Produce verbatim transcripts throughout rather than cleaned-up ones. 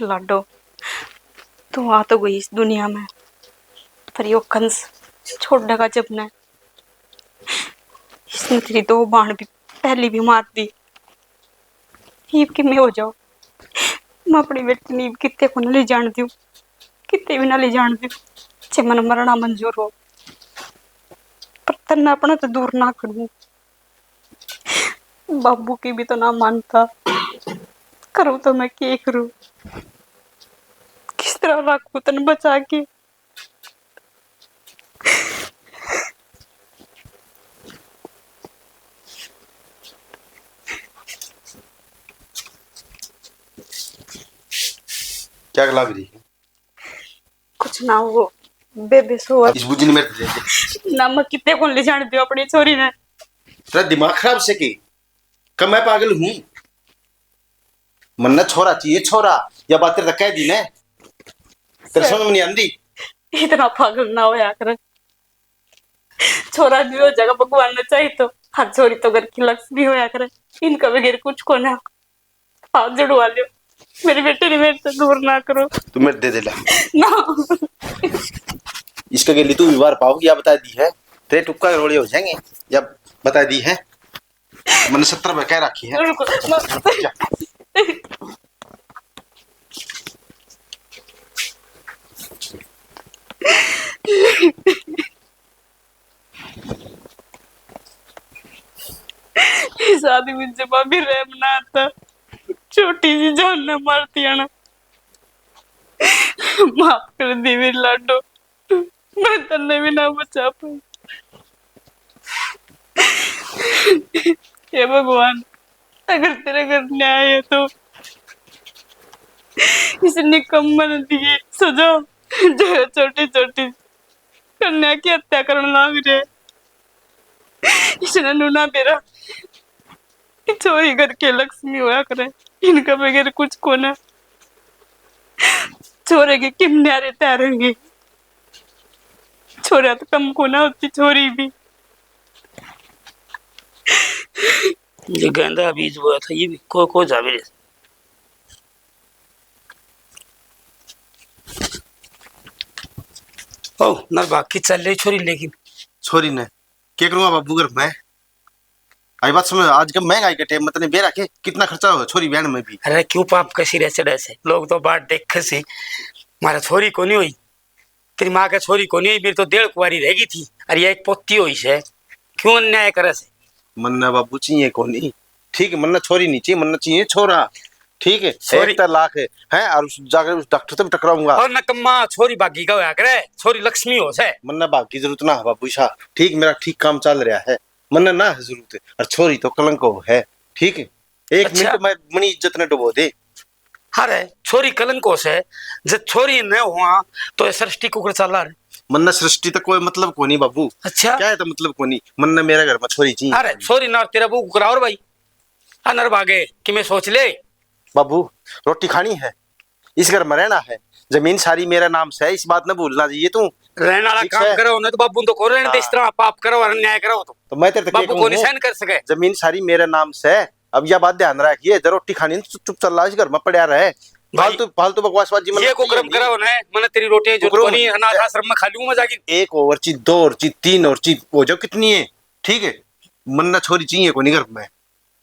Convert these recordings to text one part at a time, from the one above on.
लाडो, तू आ तो गई इस दुनिया में, पर यो कंस छोड़ेगा जब ने। इसने तेरी दो बाण भी पहली भी मार दी। इब कि मैं हो जाओ, मैं अपनी बेटी ने इब कित्ते को ना ले जान दूं, कित्ते भी ना ले जान दूं। जे मन मरना मंजूर हो, पर तन्ने अपना तो दूर ना करूं। बाबू की भी तो ना मानता, करूं तो मैं के करूं, किस तरह रखूं तन बचा के। क्या लाग रही है? कुछ ना, वो बेबे सो इस बुझी ने मेरे को दे दे। ना, मैं कितने को ले जाने दियो अपनी छोरी ने। तेरा दिमाग खराब से के? कब मैं पागल हूँ? मन्ने छोरा चाहिए, छोरा। या बात तेरे तक कह दी ने, तेरे समझ में नहीं आंदी। इतना पागल ना होया कर। छोरा भी हो जाएगा भगवान ने चाहिए तो। हाँ, छोरी तो घर की लक्ष्मी होया करे, इनका बगैर कुछ को ना। हाथ जुड़वा लियो, मेरी बेटी ने मेरे से दूर ना करो। तू मेरे दे दे ला। ना। इसका गेली तू विवाह पाओगी, या बता दी है, तेरे टुक्का रोले हो जाएंगे, या बता दी है। मैंने सत्तर में कह रखी है। रुको, ना। जा। इस आदमी जमा भी रहम ना आता, छोटी सी जान ना मारती आना। माफ कर दी मेरी लाडो, मैं तन्ने भी ना बचा पाई। हे भगवान, अगर तेरे घर न्याय है तो इस निकम्मे ने दी सजा, जो छोटी छोटी कन्या की हत्या करने लाग रहे। इसने नूना बेरा कि छोरी घर के लक्ष्मी होया करे, इनका बगैर कुछ कोना। छोरे के किम न्यारे तैरेंगे, छोरा तो कम कोना होती, छोरी भी। ये गेंदा बीज बोया था, ये भी को को जावे रे। ओ, नर भाग की चल रही छोरी, लेकिन छोरी ने के करूंगा बाबू घर में? आई बात समझ, आज का महंगाई के टाइम में तने बेरा के कितना खर्चा होगा छोरी ब्याह में भी। अरे क्यों पाप कसी रह चढ़े से, लोग तो बाट देखे से, मारा छोरी को नहीं हुई, तेरी माँ के छोरी को नहीं हुई, मेरी तो डेढ़ कुंवारी रह गई थी, अरे ये एक पोती हुई से, क्यों अन्याय करे से? मन्ना बाबू चाहिए कोनी, ठीक है, मन्ना छोरी नहीं चाहिए, मन्ना चाहिए छोरा, ठीक है, छोरी। एक तो लाख है, हैं, और उस जाकर उस डॉक्टर से भी टकराऊंगा। और नकम्मा छोरी भागी का होया करे, छोरी लक्ष्मी हो से। मन्ना भाग की जरूरत ना है बाबू सा, ठीक, मेरा ठीक काम चल रहा है, मन्ना ना है जरूरत, और छोरी तो कलंक हो है, ठीक है, एक अच्छा। मिनट में मनी इज्जत ने डुबो दे। अरे, छोरी कलंक हो से, जब छोरी न हुआ, तो ये सृष्टि कुकर चाला रे। मन्ना सृष्टि तो कोई मतलब कोनी बाबू। अच्छा। क्या है तो मतलब कोनी, मन्ना मेरा घर में छोरी चाहिए। अरे, छोरी ना तेरा बहू कुकरावर भाई। अनर भागे कि मैं सोच ले। बाबू, रोटी खानी है, इस घर में रहना है, जमीन सारी मेरा नाम से है, इस बात ने भूलना चाहिए तू। रहने वाला ठीक काम है। करो ना तो बाबू तो को रहने दे, इस हाँ। तरह पाप करो और अन्याय करो तो। तो मैं तेरे तक बाबू को नहीं सहन कर सके। जमीन सारी मेरे नाम से, अब यह बात ध्यान रखिए, जब रोटी खानी तो चुप चुप चल रहा, इस घर में पड़ा रहे। भाई, फालतू, फालतू बकवासबाजी मत ये कीजिए। कुकरम करो ना, मैंने तेरी रोटी जो कुकरम। कोनी अनाथ आश्रम में खा लूं मैं जाके। एक और चीज, दो और चीज, तीन और चीज हो जाओ, कितनी है, ठीक है, मन्ना छोरी चाहिए कोनी घर में,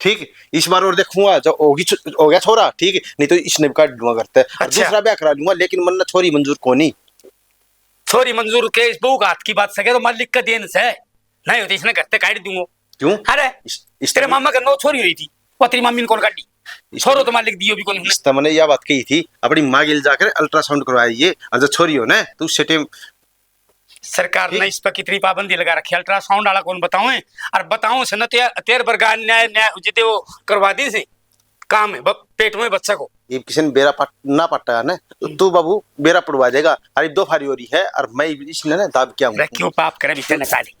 ठीक है, इस बार और देखूंगा, जो होगी छो-, हो गया छोरा, ठीक है, नहीं तो इसने भी काट दूंगा घर से, और अच्छा। दूसरा ब्याह करा लूंगा, लेकिन मन्ना छोरी मंजूर कोनी। छोरी मंजूर के इस बहू का हाथ की बात सके तो मालिक का देन से, नहीं होती इसने घर से काट दूंगा। क्यों? अरे, इस, इस तेरे तरह मामा का नौ छोरी हुई थी, वो तेरी मामी ने कौन काटी? इस छोरो तरह तो मालिक दियो भी कौन? इस तरह मैंने यह बात कही थी, अपनी माँ के लिए जाकर अल्ट्रासाउंड करवाइए, और जब छोरी हो ना, तो उस टाइम सरकार ने इस पर कितनी पाबंदी लगा रखी है, अल्ट्रासाउंड वाला कौन बताऊं है? और बताऊं से न ते-, तेरे बरगा न्याय, न्याय जिते वो करवा दी से काम है, ब-, पेट में बच्चा को। ये किसी ने बेरा पाट, ना पाटा है ना, तो तू बाबू बेरा पड़वा देगा। अरे दो फारी हो रही है, और मैं इसने ना दाब क्या हूँ। अरे क्यों पाप करे भीतर ने काली।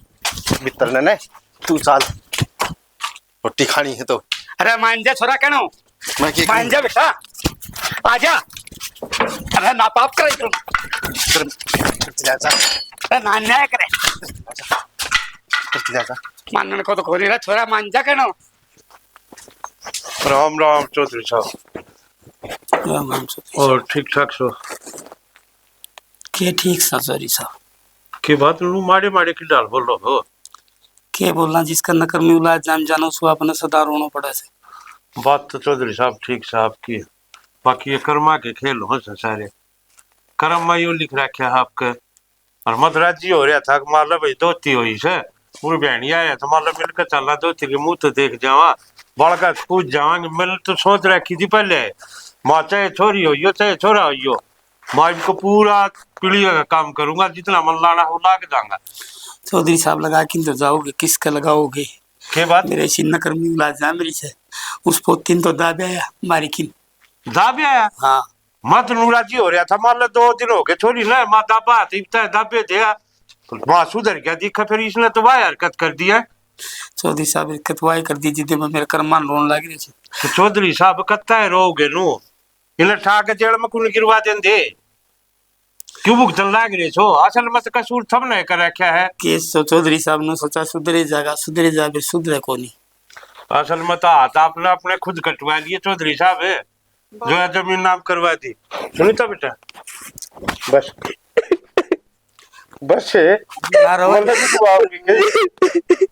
भीतर ने ना, तू चाल। रोटी खानी है तो। अरे मान जा छोरा कहनो। मैं क्या मान जा बेटा। आजा। अरे ना पाप करे तू। फिर, फिर चला जा। अरे ना अन्याय करे। फिर चला जा। मानने को तो कोनी रहा छोरा, मान जा कहनो। राम राम चौधरी साहब। राम राम चौधरी साहब। और ठीक ठाक सो? के ठीक सा चौधरी साहब। के बात नू माड़े माड़े की ढाल बोल रहे हो? के बोलना, जिसका नकर में उलाज जाम जानो, उसको आपने सदा रोनो पड़ा से। बात तो चौधरी साहब ठीक साहब की है, बाकी ये कर्मा के खेल हो से सारे। कर्म में यो लिख रखा है आपके, और मत राजी हो रहा था कि मान लो भाई धोती हुई से, पूरी बहनी आया तो मान लो मिलकर चलना, धोती के मुंह तो देख जावा, बालका से पूछ जावांगे। मैंने तो सोच रखी थी पहले, माँ चाहे छोरी हो यो चाहे छोरा हो यो, माँ इनको पूरा पीढ़ी का काम करूंगा, जितना मन लाना हो लाग जाऊंगा। चौधरी साहब लगा के तो जाओगे, किसका लगाओगे? के बात? मेरे इसी नकर में उलाज जा मेरी से, उस पोती ने तो दाबे आया, मारी किन। दाबे आया? हाँ। मैं तो नू राजी हो रहा था, मान लो दो दिन हो गए छोरी ने, माँ दाबा हाथ इबता है, दाबे दे। माँ सुधर गया दिखा, फिर इसने तो वह हरकत कर दी है। चौधरी साहब, हरकत वह कर दी जिदे में मेरे कर्मान रोन लग रहे थे। तो चौधरी साहब कत्ता है रोओगे नू? इन्हें ठा के जेल में कुण गिरवा देंदे? क्यों भुगतन लाग रहे छो? असल में तो कसूर थमने कर रखा है। केस तो चौधरी साहब ने सोचा सुधरे जागा, सुधरे जा, फिर सुधरे कोनी। असल में तो हाथ आपने अपने खुद कटवा लिए चौधरी साहब, जो है जमीन नाम करवा दी। सुनी तो बेटा, बस, बस है। ना रो। मतलब कि तू आओगी के?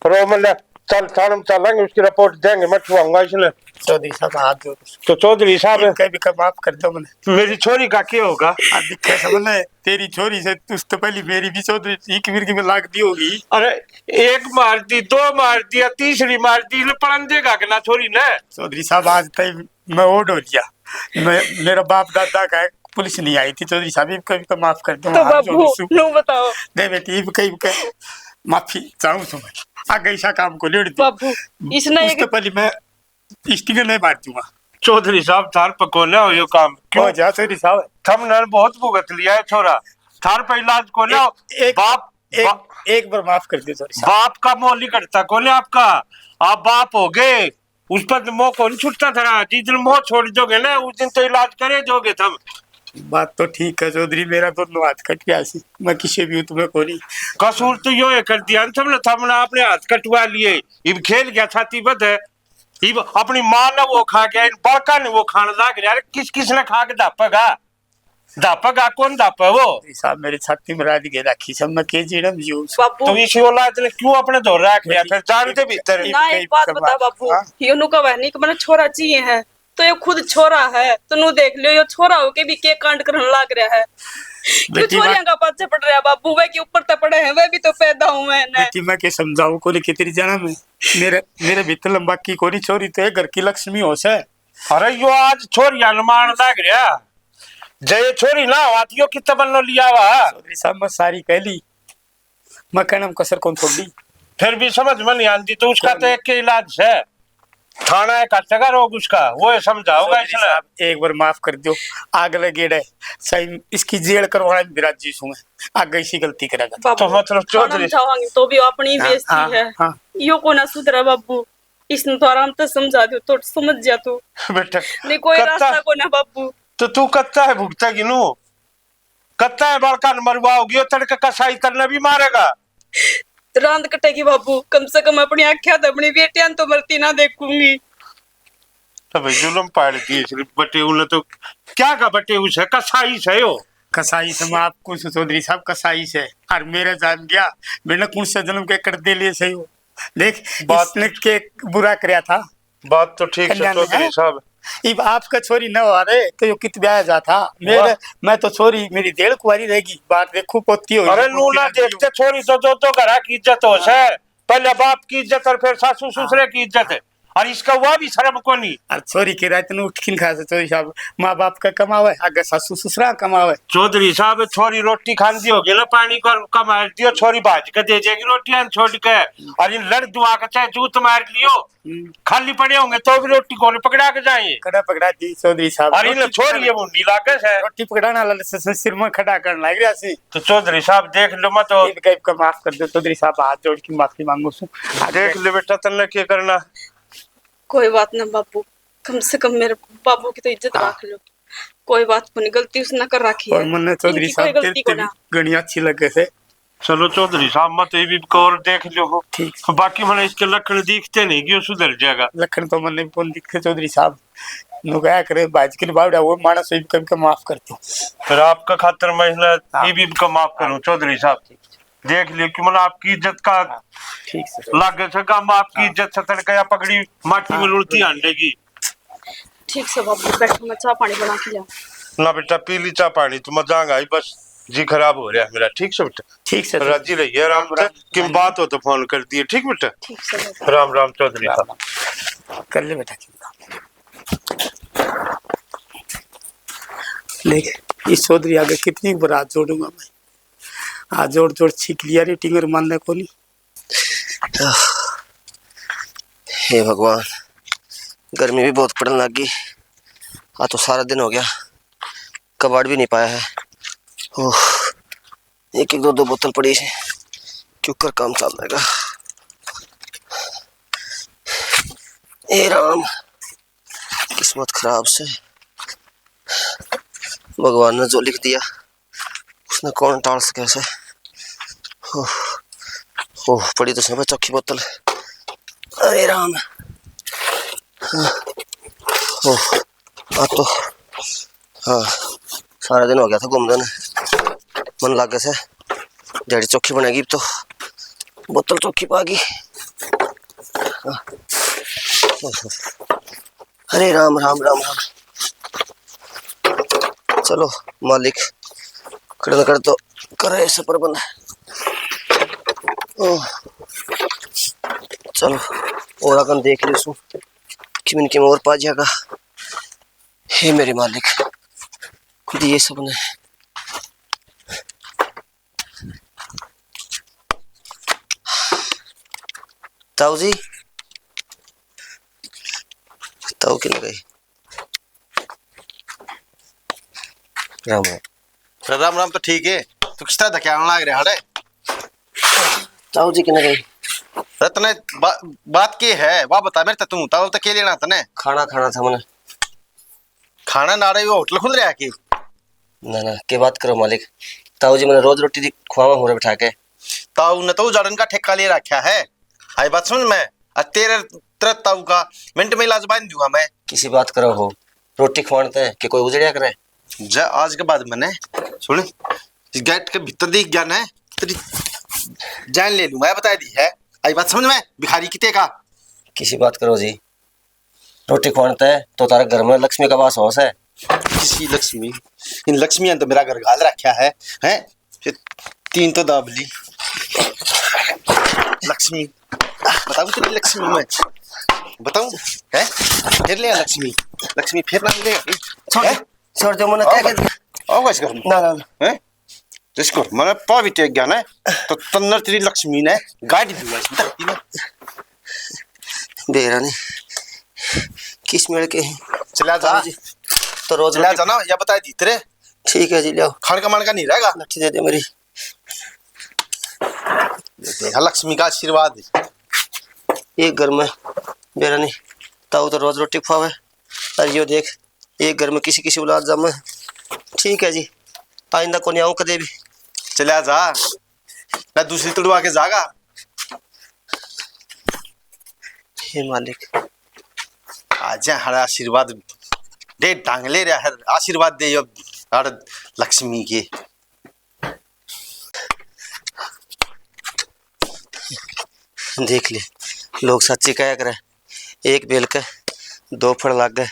रो मत ले, चल थाने में चलेंगे, उसकी रिपोर्ट देंगे, मैं छुआऊंगा इसने। चौधरी साहब हाथ जोड़। तो चौधरी साहब, इनका भी माफ कर दो मने। मेरी छोरी का क्या होगा? आ दिखे सबने, तेरी छोरी से तुझ तो पहली मेरी भी चौधरी एक मिनट में लाग दी होगी। अरे एक मार दी, दो मार दिया, तीसरी मार दी, ले पड़न देगा कि ना छोरी ने? चौधरी साहब आज तक मैं ओड हो लिया। मैं, मेरा बाप दादा का पुलिस नहीं आई थी चौधरी साहब, इनका भी माफ कर दो। तो हाथ बाबू जोड़ दो। नू बताओ। दे बेटी, इब कई, इब कई माफी चाहूँ तुम्हें। आगे ऐसा काम को लेड़ दो। बाबू, इसने उससे एक पहले मैं स्टिंगर नहीं मार दूंगा। चौधरी साहब, थार पे कोन्या हो यो काम। क्यों? हो जा चौधरी साहब। थमने बहुत भुगत लिया है छोरा। थार पे इलाज कोन्या हो। एक, एक, बाप, एक, बा-, एक बार माफ कर दो चौधरी साहब। बाप का मोल नहीं कटता कोन्या आपका। आप बाप हो गए। उस पर तो मोह कौन छूटता था? जिस दिन मोह छोड़ दोगे ना, उस दिन तो इलाज करे दोगे तुम। बात तो ठीक है चौधरी, मेरा दोनों हाथ कट गया सी, मैं किसी भी तुम्हें को नहीं। कसूर तो यो है कर दिया ना तुमने, तुमने अपने हाथ कटवा लिए। इब खेल गया छाती बद है, इब अपनी माँ ने वो खा गया, इन बड़का ने वो खाने लाग रहा। अरे किस किस ने खा के धापेगा? धापेगा कौन धापे वो? साहब मेरी छाती में राज के राखी सब, मैं के जीणम जीऊं। बाबू। तो इसी औलाद ने क्यों अपने धोर रख लिया? फिर जान दे भीतर। ना, एक बात बता बाबू, हाँ? यो नु कहे नहीं कि मैंने छोरा चाहिए है, तो यो खुद छोरा है, तो नु देख लियो, यो छोरा होके भी के कांड करने लाग रहा है। क्यों बेटी, छोरियां का पाछे पड़ रहा है बाबू? वे के ऊपर तो पड़े हैं, वे भी तो पैदा हुए हैं ना। बेटी, मैं के समझाऊं, कोनी कितनी जाना मैं, मेरे, मेरे भीतर लंबा की कोनी, छोरी तो है घर की लक्ष्मी हो से। अरे यो आज छोरियां ने मारन लाग रहा। जय छोरी ना आती, यो कित बन्नो लिया हुआ? चौधरी साहब, मैं सारी कह ली, मैं कहना में कसर कौन छोड़ दी। फिर भी समझ में नहीं आती, तो उसका तो एक के इलाज है, थाना है काटेगा रोग उसका, वो ये समझाओगा चौधरी इसने। साहब, एक बार माफ कर दो, अगले गेड़े सही इसकी जेल करवाने में भी राजी सूं मैं, आगे इसी गलती करेगा। बाबू, तो मतलब थाना चौधरी में जावांगे तो भी अपनी हाँ, बेइज्जती हाँ, है। हाँ। यो को ना सुधरा बाबू, इसने तो आराम से समझा दो, तो समझ जा तू। बेटा, नहीं कोई कत्ता रास्ता को ना बाबू। तो तू कत्ता है भुगता गिनू? कत्ता है बालका ने मरवाओगी, यो तड़के कसाई तन्ने भी मारेगा। रांद कटेगी बाबू, कम से कम अपनी आख्या तो अपनी बेटियां तो मरती ना देखूंगी। तो भाई जुल्म पाड़ दिए सिर्फ बटे उन्हें तो। क्या का बटे उसे? कसाई से हो। कसाई से मैं आपको से चौधरी साहब, कसाई से। और मेरे जान गया, मैंने कौन से जन्म के कर दे लिए से हो। देख, बात इसने के बुरा करया था। बात तो ठीक है कल्याण चौधरी है। साहब। इब आपका छोरी न हो रहे तो यो कित ब्याह जा था। मेरे, वाह। मैं तो छोरी, मेरी डेढ़ कुंवारी रहेगी। बात देखो पोती हो अरे नू ना देखते छोरी तो दो दो घरा की इज्जत हो हाँ। सर। पहले बाप की इज्जत और फिर सासू ससुरे की इज्जत है। और इसका वह भी शर्म को नहीं। और छोरी के रात ने उठ किन खा से चौधरी साहब, माँ बाप का कमावे, आगे सासू ससुरा कमावे। चौधरी साहब, छोरी रोटी खांदी होगी ना, पानी को कमा दियो, छोरी भाज के दे जाएगी रोटियां छोड़ के। और इन लड़ दुआ के चाहे जूत मार लियो, हम्म। खाली पड़े होंगे तो भी रोटी को पकड़ा के जाए। कड़ा पकड़ा दी चौधरी साहब। और इन रोटी छोरी पकड़ा ये मुंडी लागे से। रोटी पकड़ाना वाला से, से सिर में खड़ा करना लग रहा सी। तो चौधरी साहब देख लो मत। इनका, इनका माफ कर दो चौधरी साहब, हाथ जोड़ के माफी मांगू सू। देख ले बेटा, तन्ने के करना। कोई बात ना बाबू, कम से कम मेरे बाबू की तो इज्जत हाँ। रख लो। कोई बात कोनी, गलती उसने कर रखी और है। मन्ने चौधरी इनकी कोई साहब गलती तेरे को ना। घणी अच्छी लगे से। चलो चौधरी साहब, मत ये भी और देख लो हो। ठीक। बाकी मने इसके लक्षण दिखते नहीं कि वो सुधर जाएगा। लक्षण तो मन्ने भी कौन दिखते चौधरी साहब। नु कहा करे, भाई जी के बावड़ा वो मानस, इब कभी का माफ कर दो। फिर आपका खातर मैं इसने हाँ। इब, इब का माफ करूं चौधरी साहब। देख लियो कि मतलब आपकी इज्जत का हाँ, ठीक से। लागे से काम आपकी हाँ। इज्जत से तड़का या पगड़ी माटी में हाँ। लुढ़ती हांडेगी। ठीक से बाबू, बैठो, मैं चाय पानी बना के लाऊं। ना बेटा, पी ली चाय पानी, तो मैं जाऊंगा ही बस, जी खराब हो रहा है मेरा। ठीक से बेटा, ठीक से, ठीक। राजी रहिए आराम से, राम, कि राम। बात हो तो फोन कर दिए, ठीक बेटा? ठीक से बाबू। राम राम चौधरी राम साहब। राम। कर ले बेटा, ठीक। देख, इस चौधरी आगे कितनी बार हाथ जोड़ूंगा मैं। हाथ जोड़ जोड़ सीख लिया रे, टिंगर मानने को नहीं। हे भगवान, गर्मी भी बहुत पड़न लग गई। आज तो सारा दिन हो गया, कबाड़ भी नहीं पाया है। ओह, एक एक दो दो बोतल पड़ी है, क्यों कर काम चल रहेगा। ए राम, किस्मत खराब से, भगवान ने जो लिख दिया उसने कौन टाल सके से। ओह, ओह, पड़ी तो सही चोखी बोतल। अरे राम। हाँ। ओह, आ तो, हाँ, सारा दिन हो गया था घूमने ने। मन लागे से, दिहाड़ी चोखी बनेगी तो, बोतल चोखी पागी। हाँ। ओह। अरे राम, राम, राम, राम। चलो मालिक, कड़े न कड़े तो करे ऐसे प्रबंध। ओह, चलो, और अगन देख ली सू, किमिन किम और पा जाएगा। हे मेरे मालिक, खुद ये सब ने। ताऊ जी, ताऊ किन गए? राम राम। अरे राम राम तो ठीक है, तू किस तरह धक्यान लाग रहा है? ताऊ जी किन गए? अरे तने बा-, बात के है, वाह बता मेरे ते तू, ताऊ तो के लेना तने? खाना खाना था मने। खाना नाड़े वो होटल खुल रहा है कि? ना ना, के बात करो मालिक, ताऊ जी मैंने रोज रोटी दी खुआवा हो रहा बिठा के। ताऊ ने तो उजाड़न का ठेका ले रखा है, आई बात समझ में? आ तेरे, तेरे ताऊ का मिनट में इलाज बांध दूंगा मैं। किसी बात करो हो, रोटी खुआन ते के कोई उजड़िया करे? जा आज के बाद मैंने, सुन, इस गेट के भीतर दिख गया ना, तेरी जान ले लूंगा, बता दी है। आई बात समझ में, भिखारी किते का? किसी बात करो जी, रोटी खुआन ते तो तारे घर में लक्ष्मी का वास हो से। किसी लक्ष्मी? इन लक्ष्मियां तो मेरा घर घाल रखा है, हैं? ये तीन तो दाब ली। लक्ष्मी, बताऊं तेरी लक्ष्मी मैं? बताऊं? हैं? फिर ले आ लक्ष्मी, लक्ष्मी फिर ना मिलेगा। छोड़ दे, हैं? छोड़ दे, मैंने क्या कर दिया? आओ, बस कर। ना, ना, ना। हैं? जिसको मैंने पा भी टेक गया ना, तो तन्नर तेरी लक्ष्मी ने गाड़ी दूंगा इसमें धरती में। बेरा नहीं, किस मेल के हैं? चला जा। जी, तो रोज चला रोटी जा ना, या बता दी तेरे। ठीक है जी, लियाओ। खान का मान का नहीं रहेगा। लट्ठी दे दे मेरी। ये देखा लक्ष्मी का आशीर्वाद। एक घर में बेरा नहीं, ताऊ तो रोज रोटी खुआवे। और यो देख, एक घर में किसी किसी औलाद जामे। ठीक है जी, आइंदा कोनी आऊं कदे भी। चला जा, ना दूसरी तुड़वा के जागा। हे मालिक, आजा हर आशीर्वाद दे, टांग ले रहा है, आशीर्वाद दे यो हर लक्ष्मी के। देख ले, लोग सच्ची कहा करे, एक बेल के दो फल लागे,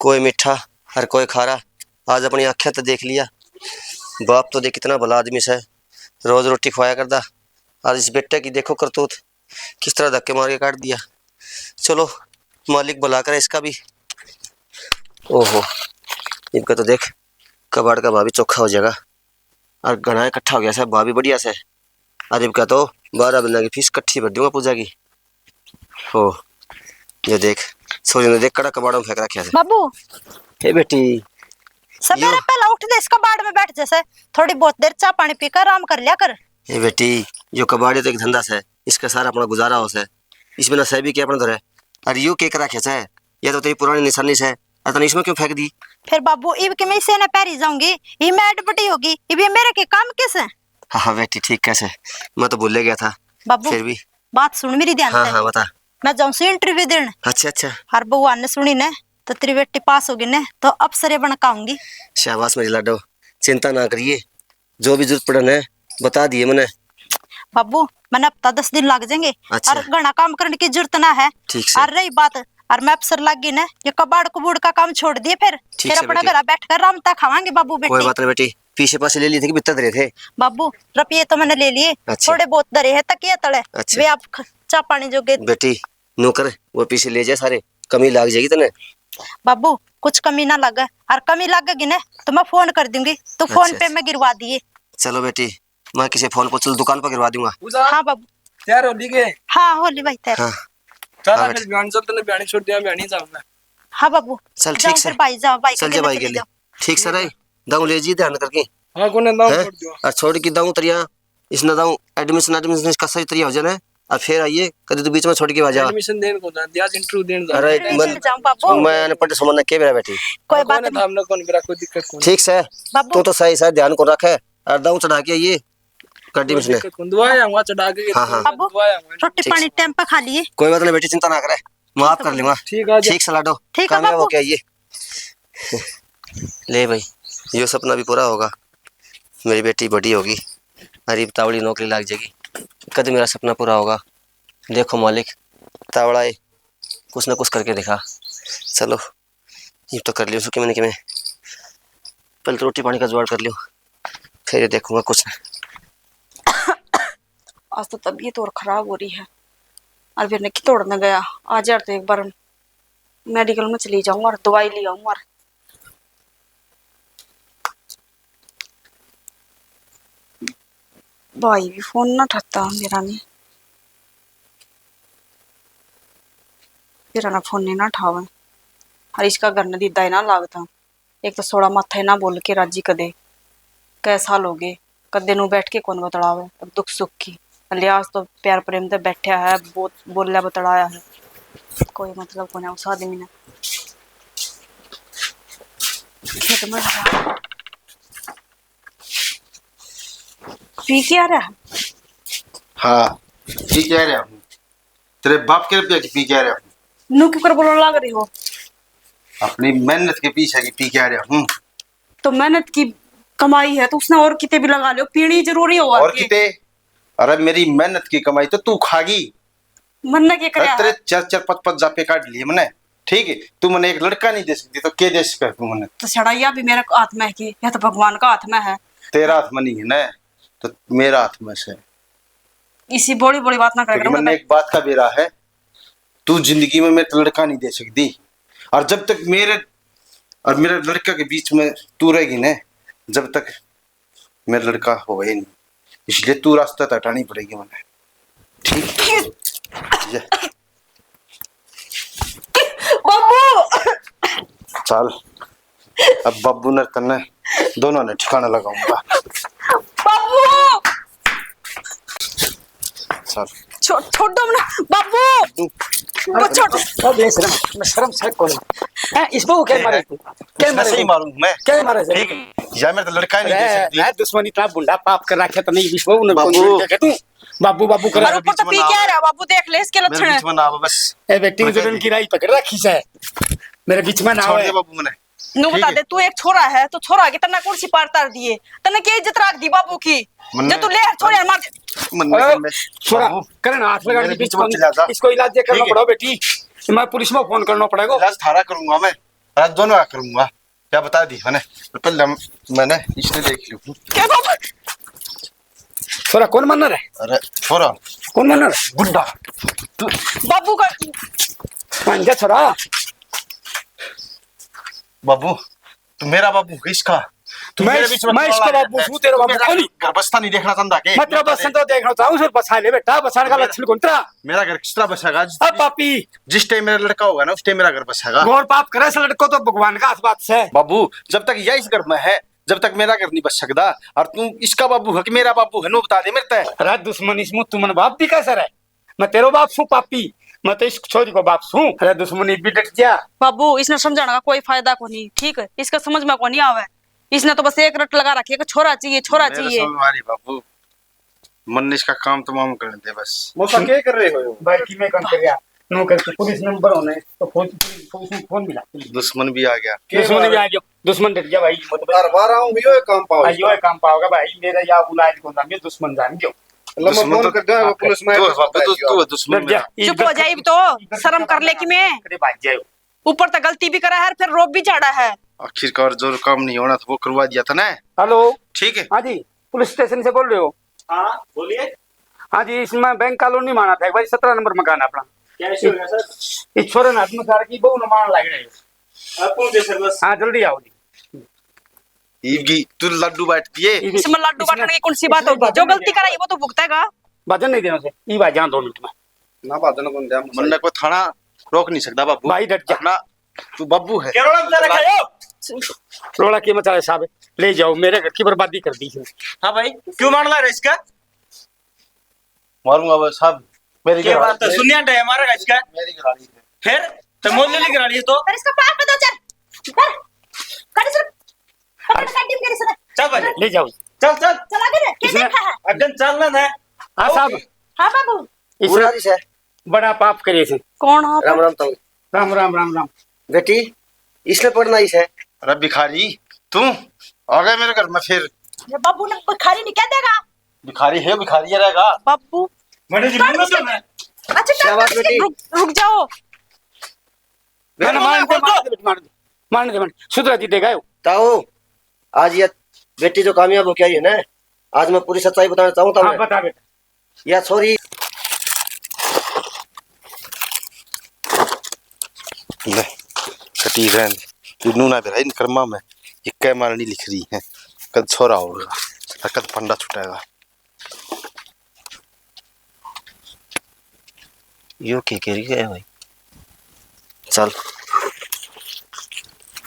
कोई मीठा और कोई खारा। आज अपनी आंखें तो देख लिया, बाप तो देख कितना भला आदमी से, रोज रोटी खुआया करदा। आज इस बेटे की देखो करतूत, किस तरह धक्के मार के काट दिया। चलो, मालिक भला करे इसका भी। ओहो, इनका तो देख, कबाड़ का भाव भी चोखा हो जाएगा। और घना इकट्ठा हो गया से, भाव भी बढ़िया से। और इनका तो बारह महीना की फीस इकट्ठी भर दूंगा पूजा की। हो, ये देख, सोरी ने देख, कड़ा कबाड़ा में फेंक रखा है। बाबू। ए बेटी। सवेरे यो। पहला उठ दे, इस कबाड़ में बैठ जैसे, थोड़ी बहुत देर चाय पानी पीकर आराम कर लिया कर। ए बेटी, यो कबाड़ी तो एक धंधा से, इसका सारा अपना गुजारा हो से। इसमें ना सह भी क्या अपना धरे। और यो के कर रखे से, या तो तेरी पुरानी निशानी से, और तने इसमें क्यों फेंक दी? फिर बाबू, इब के मैं इसे ना पहरी जाऊंगी, ये मैं अटपटी होगी, इब ये मेरे के काम किस है? हाँ, हाँ बेटी, ठीक कैसे, मैं तो भूले गया था। बाबू, फिर भी बात सुन मेरी ध्यान हाँ, से। हाँ, बता। मैं जाऊं सी इंटरव्यू देने। अच्छा, अच्छा। हर भगवान ने सुनी ने, तो तेरी बेटी पास होगी ने, तो अफसर बन के आऊंगी। शाबाश मेरी लाडो, चिंता ना करिए, जो भी जरूरत पड़े ने, बता दिए मने। बाबू, मने हफ्ता दस दिन लग जाएंगे। अच्छा। और घना काम करने की जरूरत ना है। ठीक से। और रही बात, और मैं अफसर लग गई ना, ये कबाड़ कबूड़ का काम छोड़ दिए, फिर ठीक फिर से अपना बेटी। घर बैठ कर रामता खावांगे बाबू बेटी। कोई बात नहीं बेटी, पीछे पासे ले लिए थे कि भीतर धरे थे? बाबू, रुपये तो मैंने ले लिए, अच्छा। थोड़े बहुत धरे हैं तकिया तले, अच्छा। वे आप ख-, चाह पानी जोगे। बेटी, नौकर, वो पीछे ले जा सारे, कमी लाग जाएगी तने। बाबू, कुछ कमी ना लगे, और कमी लगेगी ना तो मैं फोन कर दूंगी, तो फोन अच्छा, पे अच्छा। मैं गिरवा दिए। चलो बेटी, मैं किसी फोन को चल दुकान पर गिरवा दूंगा। पूजा, हाँ बाबू। तैयार हो ली के? हाँ, हो ली भाई तैयार। हाँ। चल हाँ फिर बेटी। बयान चल, तने बयानी छोड़ दिया, बयानी जाऊंगा। हाँ बाबू। चल जाओ ठीक फिर से। भाई, जाओ भाई चल के जा भाई चले के लिए। जाओ। ठीक से रही, दाऊ ले जी ध्यान करके। हाँ, कोने दाऊ हैं? छोड़ दियो। और छोड़ के दाऊ तरिया इसने दाऊ एडमिशन, एडमिशन इसका सही तरिया हो जाए ना, और फिर आइए, कभी तो बीच में छोड़ के आ जा। एडमिशन देन को जा, दिया इंटरव्यू देन जा। अरे, एडमिशन मैं, जाऊं बाबू। मैं अनपढ़ समझ ना के बेरा बैठी। कोई बात कोने नहीं। थामने कोने बेरा कोई दिक्कत कोने। ठीक से, बाबू। तू तो सही सही ध्यान को रखे, और दाऊ चढ़ा के आइए, गाड़ी में कोई से। दिक्कत कोने। दुआ आऊंगा चढ़ा के, हाँ, हाँ। बाबू, दुआ आऊंगा। रोटी ठीक पानी से। टाइम पे खा लिए। कोई बात नहीं बेटी, चिंता ना करे, मैं आप कर लूंगा। ठीक है, आ जा। ठीक से लाडो, ठीक है कामयाब बाबू। होके आइए। ले भाई, यो सपना भी पूरा होगा, मेरी बेटी बड़ी होगी, अरे तावड़ी नौकरी लाग जाएगी, कद मेरा सपना पूरा होगा? देखो मालिक, तावड़ा है, कुछ ना कुछ करके दिखा। चलो, ये तो कर लियो सुखी मैंने कि मैं पहले तो रोटी पानी का जुगाड़ कर लियो, फिर ये देखूंगा कुछ। आज तो तबीयत और खराब हो रही है, और फिर ने की तोड़ने गया। आज यार तो एक बार मेडिकल में चली जाऊं और दवाई ले आऊं और भाई भी फोन ना उठाता मेरा, नहीं मेरा ना फोन नहीं ना उठावे। और इसका घर न दीदा ही ना लागता। एक तो सोड़ा माथा ही ना बोल के राजी कदे, कै साल हो गए, कदे नू बैठ के कौन बतलावे अब दुख सुख की। अले आज तो प्यार प्रेम ते बैठा है, बहुत बोला बतलाया है, कोई मतलब कोने उस आदमी ने। खेत में लगा। पी के आ रहा? हाँ, पी के आ रहा हूँ। तेरे बाप के रुपया की पी के आ रहा हूँ। नू क्यों कर बोलने लग रही हो? अपनी मेहनत के पीछे की पी के आ रहा हूँ। तो मेहनत की कमाई है तो उसने और किते भी लगा लो, पीनी जरूरी हो और आपकी। किते? अरे मेरी मेहनत की कमाई तो तू खागी। मन्ने के अरे करया तेरे है? चार चार पाँच पाँच जापे काट लिए मने, ठीक है? तू मने एक लड़का नहीं दे सकती तो के दे सके तू मने? तो सड़ाइया भी मेरे हाथ में है कि या तो भगवान का हाथ में है। तेरा हाथ में नहीं है ना, तो मेरा हाथ में से। इसी बड़ी बड़ी बात ना कर क्योंकि करूंगा मन्ने मैं। एक बात का बेरा है, तू जिंदगी में मेरे तो लड़का नहीं दे सकती, और जब तक मेरे और मेरे लड़का के बीच में तू रहेगी ना, जब तक मेरा लड़का होगा ही नहीं, इसलिए तू रास्ता तो हटानी पड़ेगी मने। ठीक है? ये। बाबू! चल, अब बाबू ने तन्ने दोनों ने ठिकाना लगाऊंगा। बाबू! चल। छो-, छोड़ दो ना, बाबू। बाबू। वो छोड़। अरे, बेशरम, मैं शर्म से कौन है? इसको क्या मारे तू? क्या मारे सही तू? मारूं मैं। क्या मारे सही? ठीक है। या मेरा तो लड़का ही नहीं दे सकती। मैं दुश्मन इतना बुंडा पाप कर रखे तो नहीं, इसको उन्हें बाबू। कौन देखे तू? बाबू, बाबू करे। और ऊपर तो पी क्या रहा, बाबू देख ले इसके लक्षण। बीच में ना आवे बस। ए, बेटी ने जुल्म की राह पकड़ रखी से। मेरे बीच में ना आवे। छोड़ दे बाबू मने। नू बता दे, तू एक छोरा है, तो छोरा की तन्ने कुर्सी पार तार दिए, तन्ने क्या इज्जत रख दी बाबू की? जो तू ले छोरे मार दे। छोरा, करण हाथ लगा के बीच में चला जा। इसको इलाज करना पड़ा बेटी, मैं पुलिस में फोन करना पड़ेगा। इलाज थारा करूंगा मैं, आज दोनों का करूंगा। क्या बता दी मैंने? पहले मैंने इसने देख लियो। क्या बाबू? छोरा कौन मानना रे? अरे छोरा। कौन मानना रे? गुंडा। तू बाबू का। मान जा छोरा। बाबू, तू मेरा बाबू है इसका। तू मैं मेरे बीच में मैं इसका बाबू हूँ, तेरा बाबू कोनी। घर बसता नहीं देखना चाहता के? मैं तेरा बसन तो देखना चाहूँ, सिर्फ बसा ले बेटा, बसान का लक्षण कौन तेरा? मेरा घर किस तरह बसेगा? अब पापी। जिस टाइम मेरा लड़का होगा ना, उस टाइम मेरा घर बसेगा। घोर पाप करे इस लड़को तो भगवान का हाथ बात से। बाबू, जब तक यह इस घर में है, जब तक मेरा घर नहीं बस सकता। और तू इसका बाबू है कि मेरा बाबू है, नो बता दे मेरे ते। अरे दुश्मन इसमें तुमन बाप भी कैसा है? मैं तेरो बाप सूं पापी, मैं तो इस छोरी को बाप सूं। अरे दुश्मनी भी डट जा। बाबू, इसने समझाने का कोई फायदा कोनी, ठीक है? इसका समझ में कोनी आवे। इसने तो बस एक रट लगा रखी है कि छोरा चाहिए, छोरा चाहिए। समझ आ रही बाबू, मन इसका काम तमाम करने दे बस। मौसा, क्या कर रहे हो? भाई की मैं काम कर रहा। नो करके पुलिस नंबर होने तो फोन, पुलिस में फोन मिला। दुश्मन भी आ गया। दुश्मन भी आ गया, दुश्मन डर गया भाई, मतलब। हर बार आऊं भी यो काम पाओ हाँ, इसका। यो काम पाओगा भाई, मेरा या इलाज को ना, ये दुश्मन जान गयो। लम्बा दुश्मन फोन तो कर दे, वो पुलिस में तू है, बाबू, तू, तू है दुश्मन डर गया। मेरा। चुप हो जा, इब तो शर्म कर ले कि मैं। अरे भाग जाए। ऊपर तो गलती भी करा है, फिर रोब भी झाड़ा है। आखिरकार जो काम नहीं होना था, वो करवा दिया था ना। हेलो। ठीक है। हाँ जी, पुलिस स्टेशन से बोल रहे हो? हाँ, बोलिए। हाँ जी, इसमें बैंक कॉलोनी में आना था, एक बार सत्रह नंबर मकान है अपना। क्या इशू हो गया, सर? इस छोरे ने आत्मसार की, बहू ने मारन लग रहे हो। हाँ, पहुंचे, सर, बस। हाँ, जल्दी आओ जी। ईब की तू लड्डू बांट दिए। इसमें लड्डू इसमें बांटने की कौन सी बात होगी? जो गलती कराई, वो तो भुगतेगा। भाजन नहीं देना से। ईब आ जान दो मिनट में। ना भाजन कौन दे? मन्ने को थाना रोक नहीं सकता बाबू। भाई, डट जा। ना, तू बाबू है। क्या रोड़ा बता रखा है? रोड़ा के मचा है साहब? ले जाओ, मेरे घर की बर्बादी कर दी है। हाँ भाई, क्यों मारना है इसका? मारूंगा बस साहब, मेरी क्या घरवाली बात है? है। सुनिया डे मारेगा इसका। मेरी घरवाली है। फिर? तो मोल ले घरवाली है तो? अरे इसका पाप बता, चल। कर। कर इसे। पकड़ गड्डी में कर इसे। चल भाई। ले जाओ। चल, चल। चला गया, क्या इसने देखा है? अगन चलना ना। हाँ साहब। हाँ बाबू। इसने बुरा जी से। बड़ा पाप करे से। कौन हो? राम राम ताऊ। राम, राम, राम, राम। बेटी, इसने पढ़ना इसे। अरे भिखारी, तू आ गया मेरे घर में फिर। ये बाबू ने भिखारी नहीं कह देगा। भिखारी है, भिखारी रहेगा। बाबू। मैंने जी बोला था ना। अच्छा, क्या बात बेटी? रुक, रुक जाओ। ना, ना, मान दे, मान दे, मान दे, मान दे, मान दे। सुधरा दी देगा यो। ताऊ, आज ये बेटी जो कामयाब होके आई है ना, आज मैं पूरी सच्चाई बताना चाहूँ हाँ, तुम्हें। बता बेटा। या छोरी। ले, कटी रहन। तू नू ना बेरा इन कर्मा में, ये कै मारनी लिख रही है। कद छोरा होगा, कद फंडा छुटेगा। यो के कह रही है भाई? चल,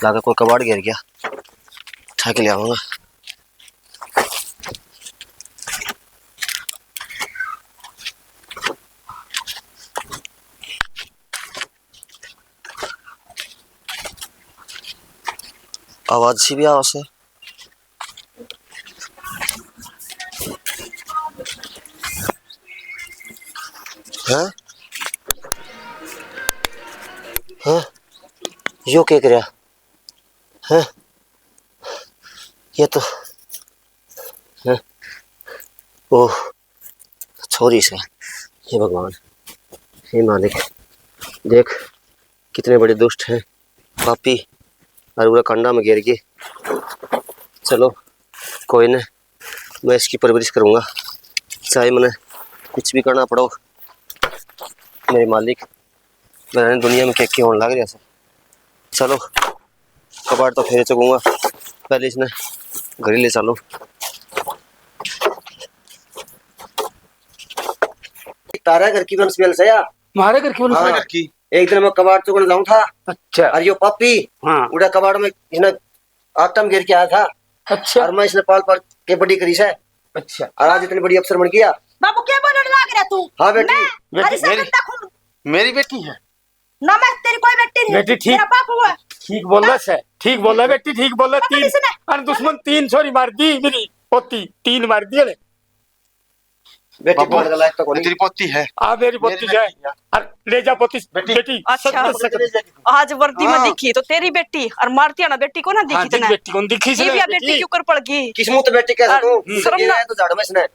लागे कोई कबाड़ गिर गया, उठा के ले आऊंगा। आवाज सी भी आवाज है। हैं? हैं? यो के करया? हैं? ये तो, हैं? ओह, छोरी से। हे भगवान, हे मालिक, देख कितने बड़े दुष्ट हैं, पापी, और पूरा कंडा में गिर गए। चलो, कोई ना, मैं इसकी परवरिश करूँगा, चाहे मैंने कुछ भी करना पड़ो। मेरे मालिक, मैंने दुनिया में क्या क्या होने लग रहा है। चलो, कबाड़ तो फेर चुकूंगा, पहले इसने घर ही ले चलो। तारा घर की बंस बेल से या? हमारे घर की बंस हाँ। घर की। एक दिन मैं कबाड़ चुगन जाऊं था। अच्छा। और यो पापी हाँ। उड़ा कबाड़ में इसने आटम गिर के आया था। अच्छा। और मैं इसने पाल पाल के बड़ी करी से। अच्छा। और आज इतनी बड़ी अफसर बन गया। बाबू, क्या बोलने लग रहा तू? हाँ बेटी। मैं? बेटी, अरे मेरी, सब बंदा खून। मेरी बेटी है। ना, मैं तेरी कोई बेटी नहीं। बेटी ठीक, मेरा बाप हुआ। ठीक बोल रहा है, ठीक बोल रहा है बेटी, ठीक बोल रहा है। पकड़ तीन, इसने। अरे दुश्मन तीन छोरी मार दी मेरी पोती, तीन मार दी। बेटी बाबू, मार के लायक तो कोनी। तेरी पोती है। आ मेरी पोती मेरी है। बेटी है। अरे ले जा पोती, बेटी। बेटी, अच्छा। सख्त, सख्त। आज वर्दी में हाँ। दिखी तो तेरी बेटी और मारती ना बेटी को ना दिखी हाँ, तने। बेटी को दिखी ये इसने भी बेटी। बेटी क्यों कर पड़ गई? किस्मत बेटी कह और सकूं, शर्म ये ना। है तो झाड़ में इसने।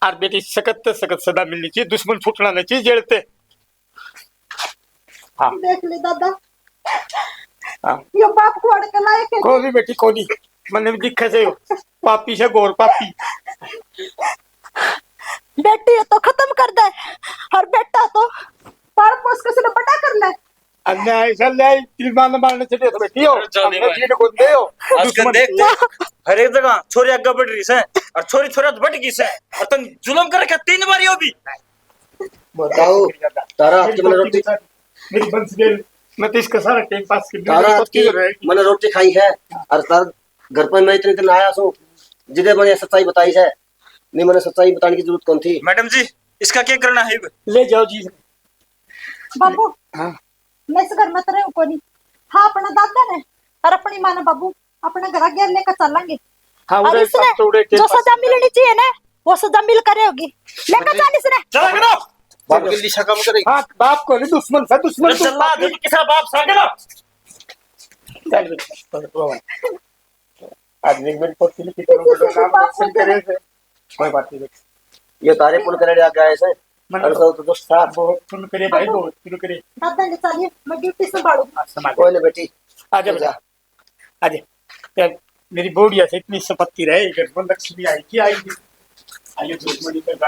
और बेटी सख्त, सख्त सजा मिलनी चाहिए, दुश्मन छूटना नहीं चाहिए जेल ते। हाँ। देख ले दादा, हाँ। यो बाप को अड़ के लायक है। कोनी बेटी, कोनी। मन्ने भी दिखे से हो। पापी से घोर पापी। बेटी है तो खत्म कर दे, और बेटा तो पाल पोस के इसने बड़ा कर ले। अन्याय से ले, तिलमान मारने से तो बेटी हो। अरे जाने हमने भाई। जीत को दे हो। आजकल दुश्मन देख, की। हर एक जगह छोरी आगे बढ़ रही से, और छोरी छोरा तो बढ़ गई से, और तुम जुल्म कर रखा तीन बार यो भी। बताओ, तारा हाथ की मैंने रोटी, मेरी बंस गेल, मैं तो इसका सारा टाइम पास कर तारा हाथ की मैंने रोटी खाई है, और तार घर पर मैं इतने दिन आया सू, जिदे मैंने सच्चाई बताई है, नहीं मैंने सच्चाई बताने की जरूरत कौन थी। मैडम जी, इसका क्या करना है? ले जाओ जी। बाबू, हाँ। मैं इस घर में तो रहूं कोनी। हाँ, अपना दादा ने और अपनी माँ ने बाबू अपने घर गेर लेकर चलेंगे। हाँ, और उड़े इसने तो उड़े के जो पास सजा मिलनी चाहिए ना, वो सजा मिल कर होगी। लेकर चल इसने। चला करो। बाप के लिशा काम करे। हाँ, बाप को नहीं, दुश्मन से, दुश्मन अरे को। जल्लाद है, किसा बाप सा के ना। चल बेटा, तो, तो। आज एक मेरी पोती ने कितना बड़ा काम बाप को करे से। कोई बात नहीं बेटा। ये तारे पुल करे आगे आए से। मैंने अरे तो, तो दोस्त साहब। बहुत सुन करे भाई, बहुत सुन करे। दादा ने चलिए, मैं ड्यूटी संभालूंगा। हाँ, संभाल। कोई ना बेटी। आजा बेटा। आजा। यार, मेरी बोढ़िया से इतनी संपत्ति रहे, घर में लक्ष्मी आएगी, आएगी। आइए, दुश्मनी कर